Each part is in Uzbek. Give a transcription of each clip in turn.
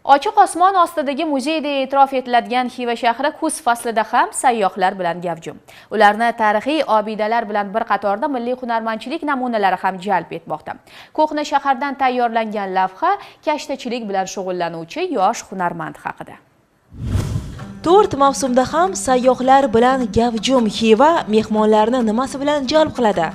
Ochiq osmon ostidagi muzeyda e'tirof etiladigan Xiva shahri kuz faslida ham sayyohlar bilan gavjum. Ularni tarixiy obidalar bilan bir qatorda milliy hunarmandchilik namunalari ham jalb etmoqda. Ko'hna shahardan tayyorlangan lavha kashtachilik bilan shug'ullanuvchi yosh hunarmand haqida. 4 mavsumda ham sayyohlar bilan gavjum Xiva mehmonlarni nimasi bilan jalb qiladi?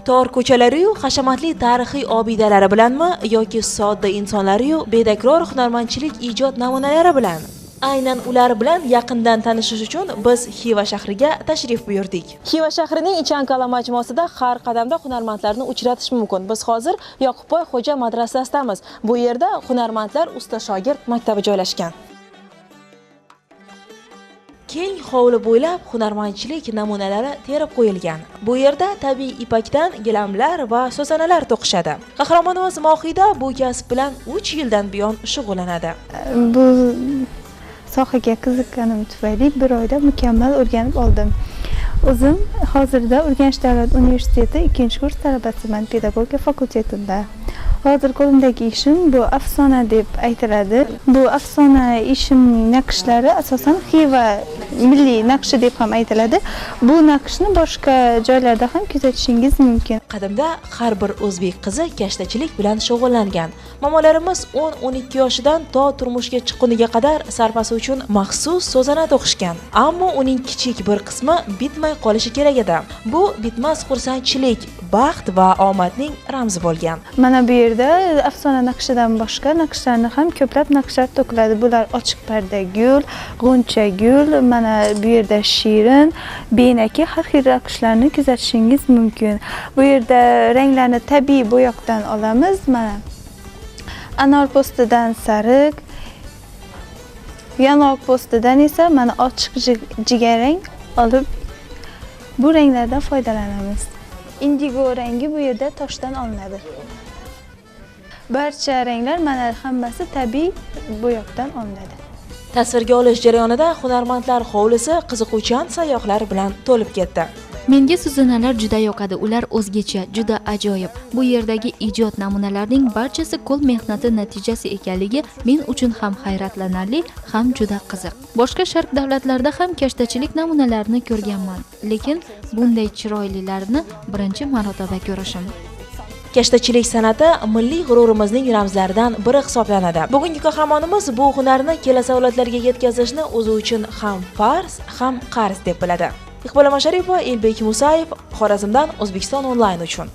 Tor ko'chalari-yu hashamatli tarixiy obidalari bilanmi yoki sodda insonlari-yu betakror hunarmandchilik ijod namunalari bilan? Aynan ular bilan yaqindan tanishish uchun biz Xiva shahriga tashrif buyurdik. Xiva shahrining Ichankala majmuasida har qadamda hunarmandlarni uchratish mumkin. Biz hozir Yoqubboy xo'ja madrasasidamiz. Bu yerda hunarmandlar usta shogird maktabi joylashgan. Keng hovli bo'ylab hunarmandchilik namunalari terib qo'yilgan. Bu yerda tabiiy ipakdan gilamlar va so'zanalar to'qishadi. Qahramonimiz Mohida bu kasb bilan 3 yildan buyon shug'ullanadi. Bu sohaga qiziqqanim tufayli bir oyda mukammal o'rganib oldim. O'zim hozirda Urganch davlat universiteti 2-kurs talabasiman, pedagogika fakultetida. Hozir qo'limdagi ishim bu afsona deb aytiladi. Bu afsona ishimning naqshlari asosan Xiva milliy naqshi deb ham aytiladi. Bu naqshni boshqa joylarda ham kuzatishingiz mumkin. Qadimda har bir o'zbek qizi kashtachilik bilan shug'ullangan. Momolarimiz 10-12 yoshidan to turmushga chiqquniga qadar sarpasi uchun maxsus so'zana to'qishgan. Ammo uning kichik bir qismi bitmay qolishi kerak edi. Bu bitmas xursandchilik, baxt va omadning ramzi bo'lgan. Mana bu yerda afsona naqshidan boshqa naqshlarni ham ko'plab naqshlar to'kiladi. Bular ochiq parda gul, g'uncha gul, mana bu yerda shirin, benaki har xil naqshlarni kuzatishingiz mumkin. Bu yerda ranglarni tabiiy bo'yoqdan olamiz. Mana anor po'stidan sariq, yanoq po'stidan esa mana ochiq jigarrang olib bu ranglardan foydalanamiz. Indigo rangi bu yerda toshdan olinadi. Barcha ranglar mana hammasi tabiiy bo'yoqdan olinadi. Tasvirga olish jarayonida hunarmandlar hovlisi qiziquvchan sayyohlar bilan to'lib ketdi. Menga suzanalar juda yoqadi, ular o'zgacha, juda ajoyib. Bu yerdagi ijod namunalarining barchasi qo'l mehnati natijasi ekanligi men uchun ham hayratlanarli, ham juda qiziq. Boshqa sharq davlatlarida ham kashtachilik namunalarini ko'rganman, lekin bunday chiroylilarini birinchi marotaba ko'rishim. Kashtachilik san'ati milliy g'ururimizning ramzlaridan biri hisoblanadi. Bugungi qahramonimiz bu hunarni kelasi avlodlarga yetkazishni o'zi uchun ham farz, ham qarz deb biladi. Iqbol Masharipova, Elbek Musayev, Xorazmdan O'zbekiston onlayn uchun.